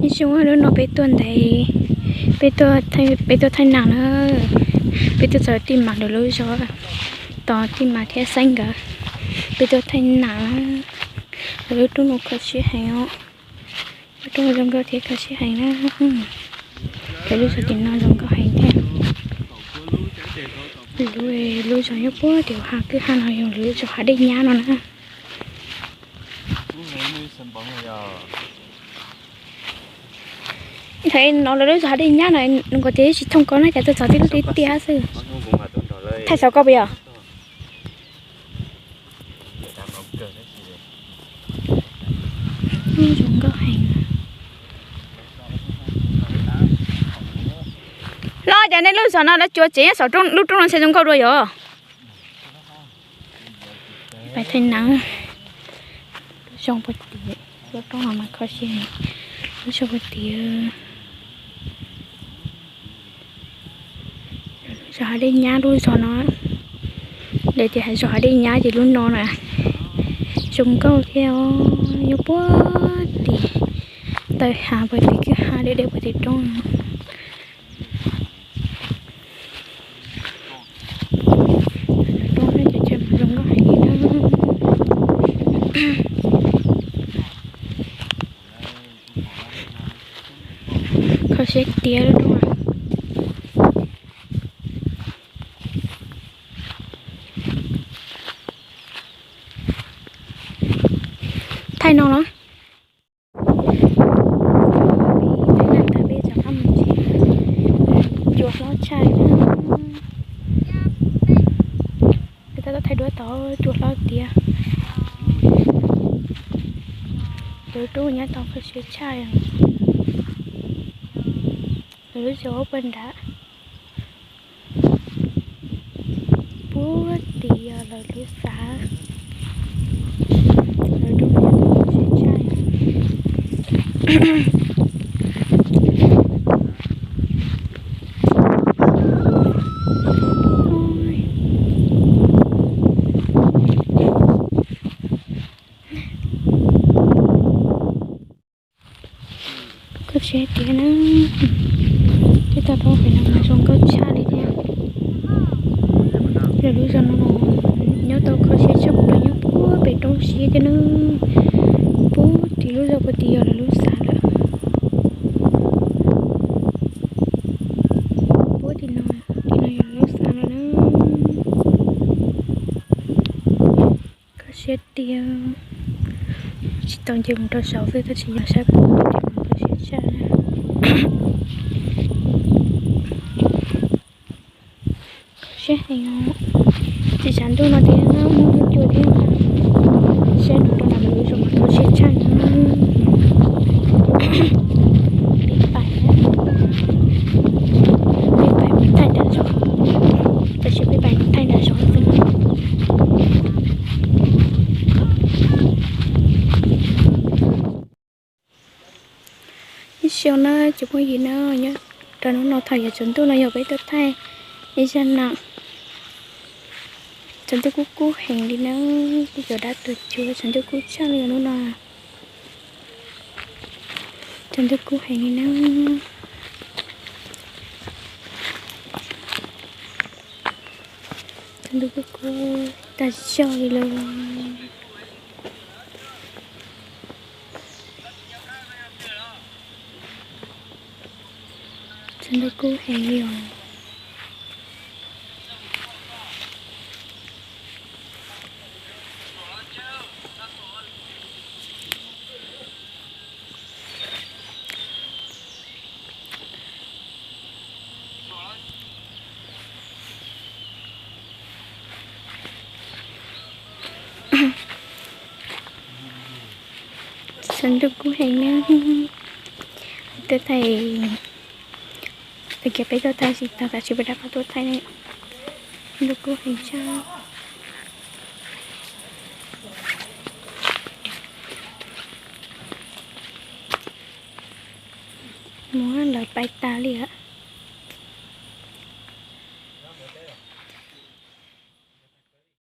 Ib xyoos lub no peb tuaj ntev, peb tuaj, peb tuaj thaij nas na, peb tuaj txog tij Mas lawv lub zos, tos tij Mas thiab Xeeb nkawd, peb tuaj thaij nas na. Lawv lub roob no kho siab heev os, lub roob zoo nkauj thiab kho siab heev na. Lawv lub zos tim no zoo nkauj heev thiab. Lub, lub zos nyob puag tim hav kwj ha no yog lub zos Hav Dej Nyab no na. Thaum no lawv lub zos Hav Dej Nyab no nws nkaus tias tsis thooj koj na, cas tuaj txog tib lub tiag tiag xwb. Thaij xov koj puas yog? Zoo nkauj heev. Los cas nej lub zos no lawv cua tsev nyob saum lub roob no ntshe zoo nkauj dua yom? Pais thaij nas, zoo puag tim lub roob no mas kho siab, zoo puag tim zos Hav Dej Nyab lub zos no. Lawv tias zos Hav Dej Nyab ces lub no na zoo nkauj thiab os, nyob puag tim taw hav puag tim kwj ha deb deb puag tim roob. Roob no ces chaw zoo nkauj heev li na. Kho siab tiag lub roob. Thaij no los. Peb thaij nas tas peb rov qab mus tsev. Cua hlob tshaj li na. Peb tab tom thaij duab tod cua hlob tiag. Lub roob nyab tau kho siab tshaj. Lawv lub zos puag nrad. Puag tim lawv lub xav. Lawv roob nyab tau kho siab tshaj. Kho siab tiag na. Peb tau rau pem no mas zoo nkauj tshaj li thiab. Lawv lub zos no nyob tau kho siab tshaj plaws nyob puag pem roob siab thiab na. Puag tim lub zos puag tim yog lawv lub xav lawm. Puag tim no, tim no yog lawv lub xav lawm na. Kho siab tiag. Tsis tau nce mus rau saud xwb tab sis yog saib puag tim no kho siab tshaj na. Kho siab heev os. Tsis tshav ntuj no ces muaj cua thiab. Saib no rau lawv lub zos mas kho siab tshaj na. Peb pais, peb pais mus thaij nram zos, tab sis peb pais mus thaij nram zos xwb. Ib xyoos na cov phooj ywg na, nyob rau hnub no thaum yav tsaus ntuj no yog peb tuaj thaij ib zaj nas. Tsaus ntuj kub kub heev li na, kuj cov dab tuag cua, tsaus ntuj kub tshaj li hnub no. Tsaus ntuj kub heev li na. Tsaus ntuj kub kub tag zog li lawm. Tsaus ntuj kub heev li os. Tsaus ntuj kub heev na. Tuaj thaij, tag kis peb tuaj thaij tsis tau tab sis peb rov qab tuaj thaij ne. Ntuj kub heev tshaj. Muab lawv pais tas li lawm.